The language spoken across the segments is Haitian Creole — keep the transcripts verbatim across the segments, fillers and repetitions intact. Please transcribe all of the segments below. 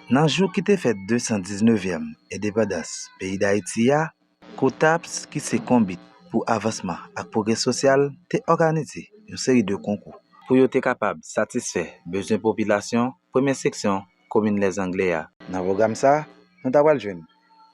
Nan jou ki te fèt de san diznèvyèm endepandans peyi Dayiti a, COTAPS, ki se Konbit pou Avansman ak Pwogrè Sosyal, te òganize yon seri de konkou pou yo te kapab satisfè bezwen popilasyon premyè seksyon komin Lèzanglè a. Nan pwogram sa a, nou ta pral jwenn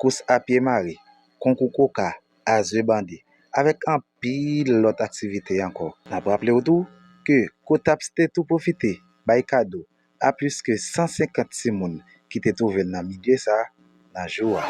kous a pye mare, konkou koka, a zwe bande, avèk anpil lòt aktivite ankò. N ap raple w tou ke COTAPS te tou pwofite bay kado a plis ke san senkant timoun ki te twouve l nan milye sa a nan jou a.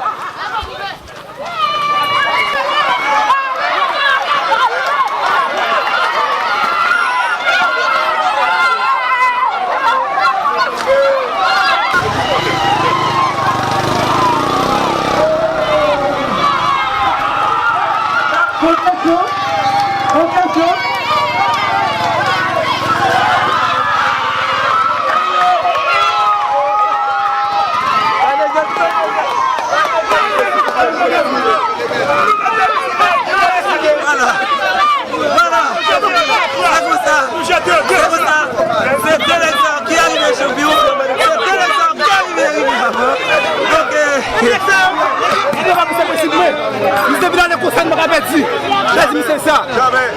Vwala. Vwala. Se konsa. Se konsa. Se de nèg sa ki arive chanpyon. Se de nèg sa ki arive, arive chanpyon. Donk, eh, misye vin ale konsa, m pa ka pèdi. Pèdi misye sa.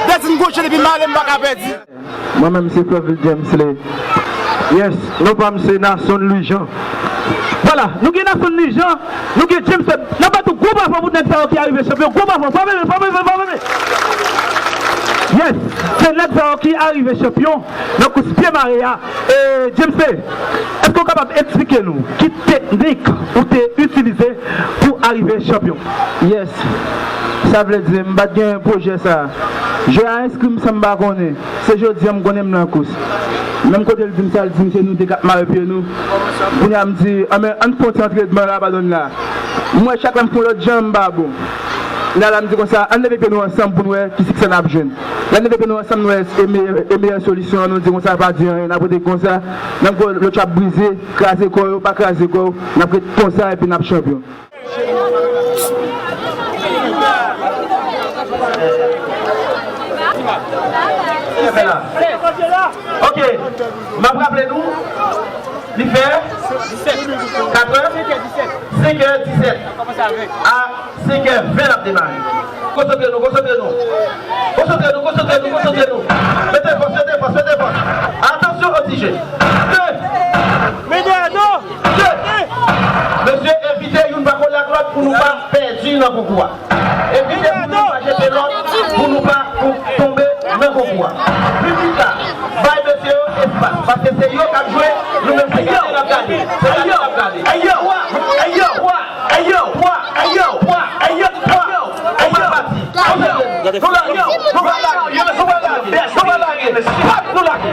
Pèdi m gwo je depi m ale, m pa ka pèdi. Mwen menm se Clovis Jamesley. Yes, non pa m se Nason Louis Jean. Vwala, nou gen Nason Louis Jean, nou gen James Webb. N ap bat yon gwo bravo pou nèg sa yo ki arive chanpyon. Gwo bravo, frape men, frape men, frape men. Yes, se nèg sa yo ki arive chanpyon nan kous pye mare a. E, James Webb, èske w kapab eksplike nou ki teknik ou te itilize pou arive chanpyon? Yes, sa vle di m pa t gen pwojè sa. Je a enskri m san m pa konnen. Se jodi a m konnen m nan kous. Menm kote l di m sa, l di m se nou de k ap mare pye nou. Kounye a m di, anben, ann fè yon ti antrenman la, ba donn la. M wè chak lè m fè yon lòt jan, m pa bon. Kounye a la m di konsa, ann leve pye nou ansanm pou n wè ki siksè n ap jwenn. Lè n leve pye nou ansanm, nou wè e meyè, e meyè solisyon an, nou di konsa, pa di anyen, n ap rete konsa. Menm ke lòt yo ap brize, kraze kò yo, pa kraze kò w, n ap ret konsa epi n ap chanpyon. Kenbe la. Ok, m ap raple nou, li fè katrè, senkè disèt. A senkè ven n ap demare. Konsantre nou, konsantre nou. Konsantre nou, konsantre nou, konsantre nou. Mete fòs, mete fòs, mete fòs. Atansyon, o ti je. De. Mete non. De. Mesye, evite youn pa kole ak lòt pou nou pa pèdi nan konkou a. Evite pou nou pa jete lòt, pou nou pa tonbe nan konkou a. Piblik la, bay mesye yo espas, paske se yo k ap jwe, nou menm se gade n ap gade. Se gade n ap gade. Ayo! Ayo! Ayo! Ayo! Ayo! Ayo! Ayo! Nou pa lage, nou pa lage, nou pa lage, nou lage.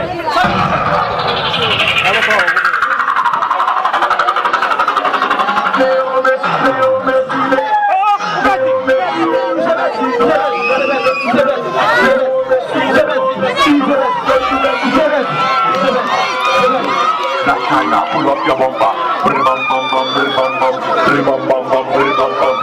Black China, pull up your bumper. Brim bam bam bam, brim bam bam bam, brim bam bam bam, brim bam bam.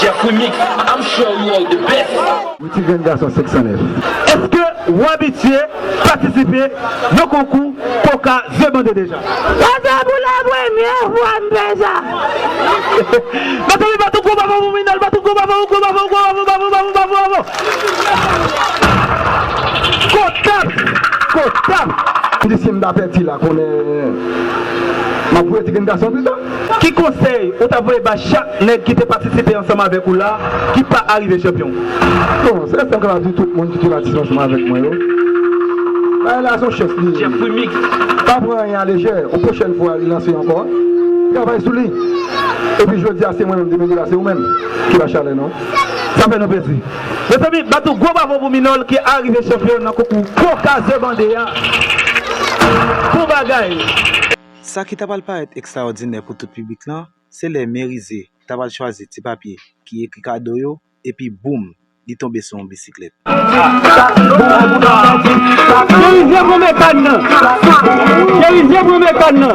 Jeffrey Mix, I'm sure you are the best. Yon ti grenn gason senk san nèf. Èske w abitye patisipe nan konkou koka ze bande deja? Sa se pou la premyè fwa m fè sa. Mezanmi, bat yon gwo bravo pou Minol, bat yon gwo bravo, gwo bravo, gwo bravo, bravo, bravo, bravo, bravo. Kotap! Kotap! M di si m ta pèdi la, konnen m ap voye ti grenn gason pita. Ki konsèy ou ta voye ba chak nèg ki te patisipe ansanm avèk ou la, ki pa arive chanpyon? Bon, se sa m kapab di tout moun ki te patisipe ansanm avèk mwen yo. Bagay la se yon chans li ye. Jeffrey Mix. Pa pran anyen alejè. Yon pwochèn fwa li lanse ankò, travay sou li. Epi jodi a se mwen menm, demen li la se ou menm ki pa chalè non. Sa fè nou plezi. Mezanmi, bat yon gwo bravo pou Minol ki arive chanpyon nan konkou koka ze bande a. Bon bagay. Sa ki ta pral parèt ekstraòdinè pou tout piblik lan, se lè Merize ta pral chwazi ti papye ki ekri kado yo, epi boum, li tonbe sou yon bisiklèt. Cherizier, pran mèkan nan. Cherizier, pran mèkan nan.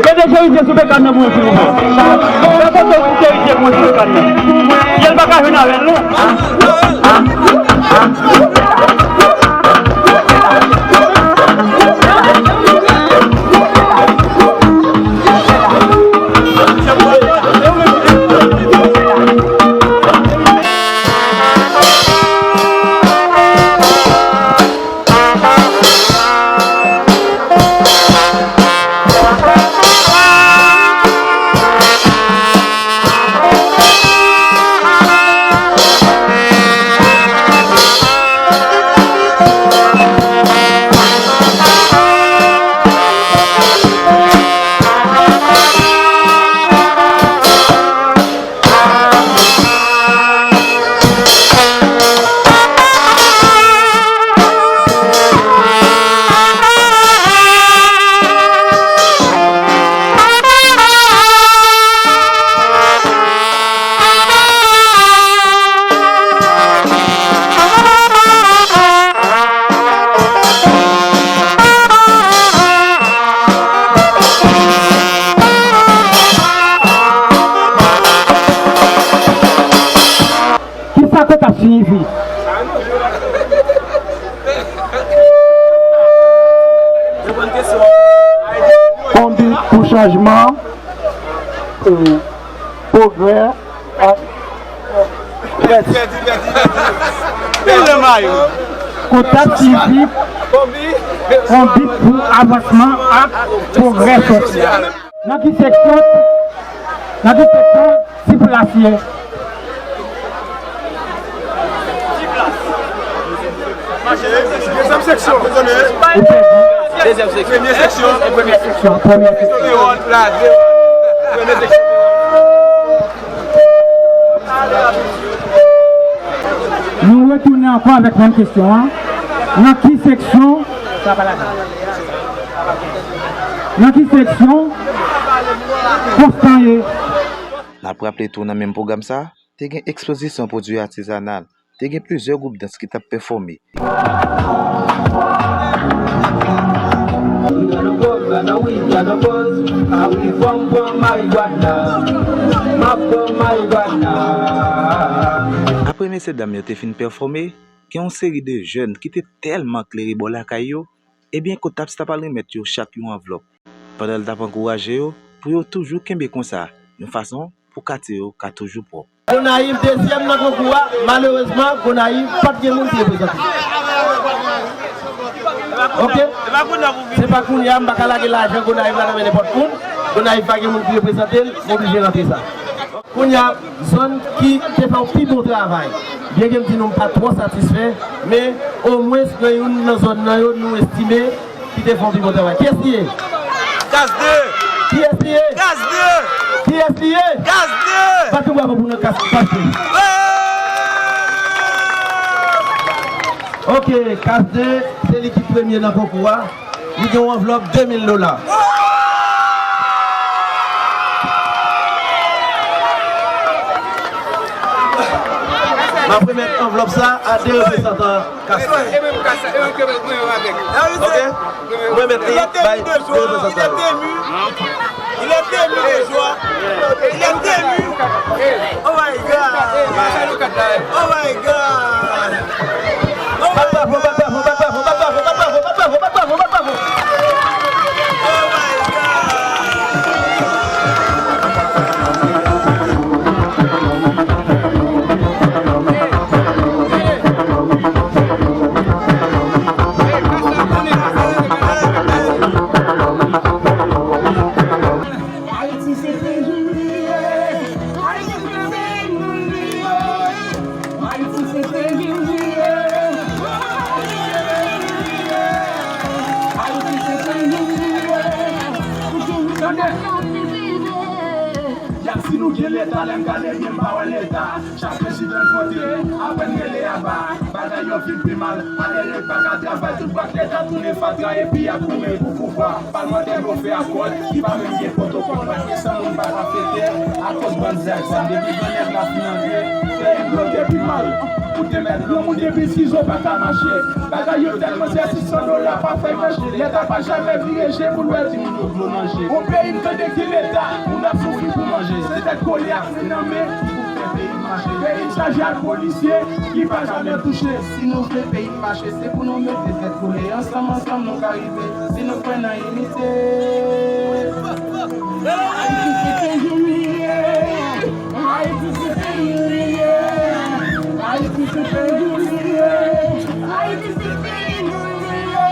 Mete Cherizier sou mèkan nan pou mwen, silvouplè. Fè foto sou Cherizier pou mwen sou mèkan nan. Pyè l pa ka jwenn avè l non. Kisa kotap siyifi? Yon bi pou chanjman, e, pwogrè ak pèdi. Kotap siyifi yon bi pou avansman ak pwogrè sosyal. Nan ki seksyon, nan ki seksyon ti plas ye? Dezyèm seksyon. Ou pèdi. Dezyèm seksyon. Premye seksyon. Premye seksyon. Premye seksyon. Nou retounen ankò avèk menm kesyon an. Nan ki seksyon? Nan ki seksyon Konstan ye? N ap raple tou nan menm pwogram sa, te gen ekspozisyon pwodui atizanal, te gen plizyè gwoup dans ki t ap pèfòme. Apre mesyedam yo te fin pèfòme, gen yon seri de jèn ki te tèlman klere bò lakay yo, ebyen Kotap ta pral remèt yo chak yon anvlòp, pandan l t ap ankouraje yo pou yo toujou kenbe konsa, yon fason pou katye yo ka toujou pwòp. Gonayiv dezyèm nan konkou a, malerezman, Gonayiv pa t gen moun ki reprezante. Oke? Se pa kounye a, m pa ka lage lajan Gonayiv la nan men nenpòt moun. Gonayiv pa gen moun ki reprezante l, m oblije rantre sa. Kounye a, zòn ki te fè yon pi bon travay. Byenke m di nou m pa twò satisfè, men omwens nan youn nan zòn nan yo, nou estime ki te fè yon pi bon travay. Kiyès li ye? Kas de! Kiyès li ye? Kas de! Kiyès li ye? Kas de! Bat yon bravo pou nou, Kas, Kas de. Oke, Kas de, se li ki premye nan konkou a. Li gen yon anvlòp de mil dola. M ap remèt anvlòp sa a de reprezantan kas la. Ok? Mwen mèt li bay de reprezantan yo. Il est ému de joie. Il est ému. Oh my God. Oh my God. Oh my God. Ayiti se peyi m li ye. Ayiti se peyi m li ye. Ayiti se peyi m li ye. Ayiti se peyi m li ye. Tande. Ya, si nou gen Leta, lè m gade byen, m pa wè Leta. Chak prezidan kontre, apre m rele aba, bagay yo vin pi mal. Malere pa ka travay, tout bwat Leta tounen fatra, epi y ap goumen pou pouvwa. Palmantè yo fè akòd, ki pa menm gen pwotokòl, pa gen san moun pa ka fete, akoz bann zak, sa depi granmèt la fin antre, peyi m bloke pi mal. Ou te mèt granmoun depi sizo pa ka mache. Bagay yo tèlman chè, sis san dola pa fè manje. Leta pa janmè vire je pou l wè timoun yo dlo nan je. On peyi m tande ki Leta, moun ap soufri pou manje. Se tèt kole ak men nan men pou fè peyi m mache. Peyi m chaje ak polisye ki pa janmè touche. Si nou vle peyi n mache, se pou nou mete tèt kole. Ansanm, ansanm, nou ka rive. Si nou kwè nan inite. Ayiti se peyi m li ye. Ayiti se peyi m li ye. Ayiti se peyi m li ye. Ayiti se peyi m li ye.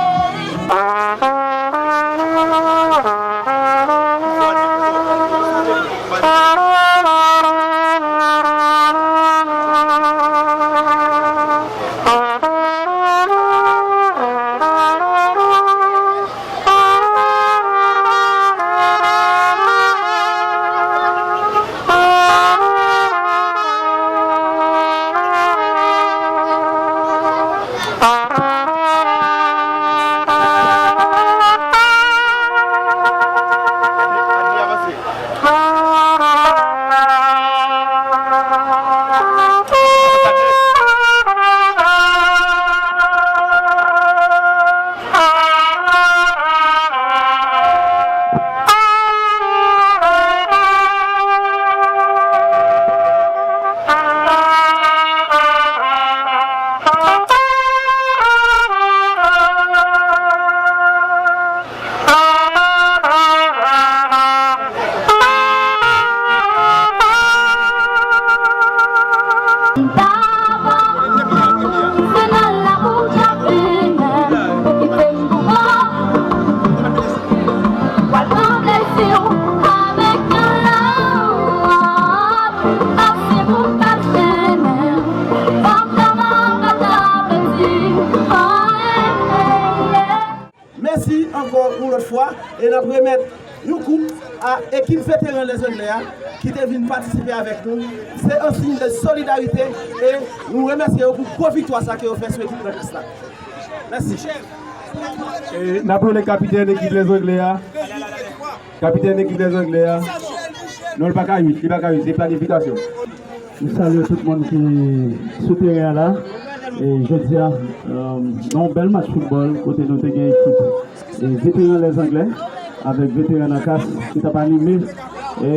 Mèsi ankò yon lòt fwa, e n ap remèt yon koup a ekip veteran Lèzanglè a ki te vin patisipe avèk nou. Se an siy de solidarite e nou remèsye yo pou gwo viktwa sa ke yo fè sou ekip nan kas la. Mèsi. E n ap rele kapitèn ekip Lèzanglè a. Kapitèn ekip Lèzanglè a. Non, li pa ka uit, li pa ka uit, se planifikasyon. Nou salye tout moun ki sou teren an la. E jodi a, euh, nan yon bèl match foutbòl, kote nou te gen ekip, e, veteran Lèzanglè avèk veteran nan kas ki t ap anime, e,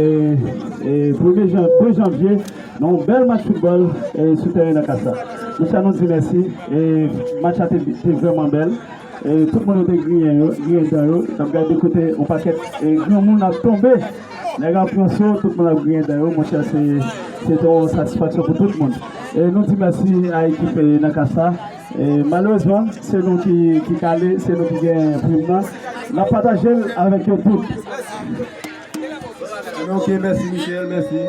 e, premye jan, de janvye, nan yon bèl match foutbòl, e, sou teren nan kas la. Mesye, nou di mèsi. E match la te, te vrèman bèl. E tout moun yo te griyen yo, griyen dan yo. N ap gade kote yon pakèt, e, granmoun ap tonbe. Nèg ap pran so, tout moun ap griyen dan yo. Monchè, se, se te yon satisfaksyon pou tout moun. E nou di mèsi a ekip, e, nan kas la. E malerezman, se nou ki, ki kale, se nou ki gen prim nan. N ap pataje l avèk yo tout. Ok, mèsi, Michel, mèsi.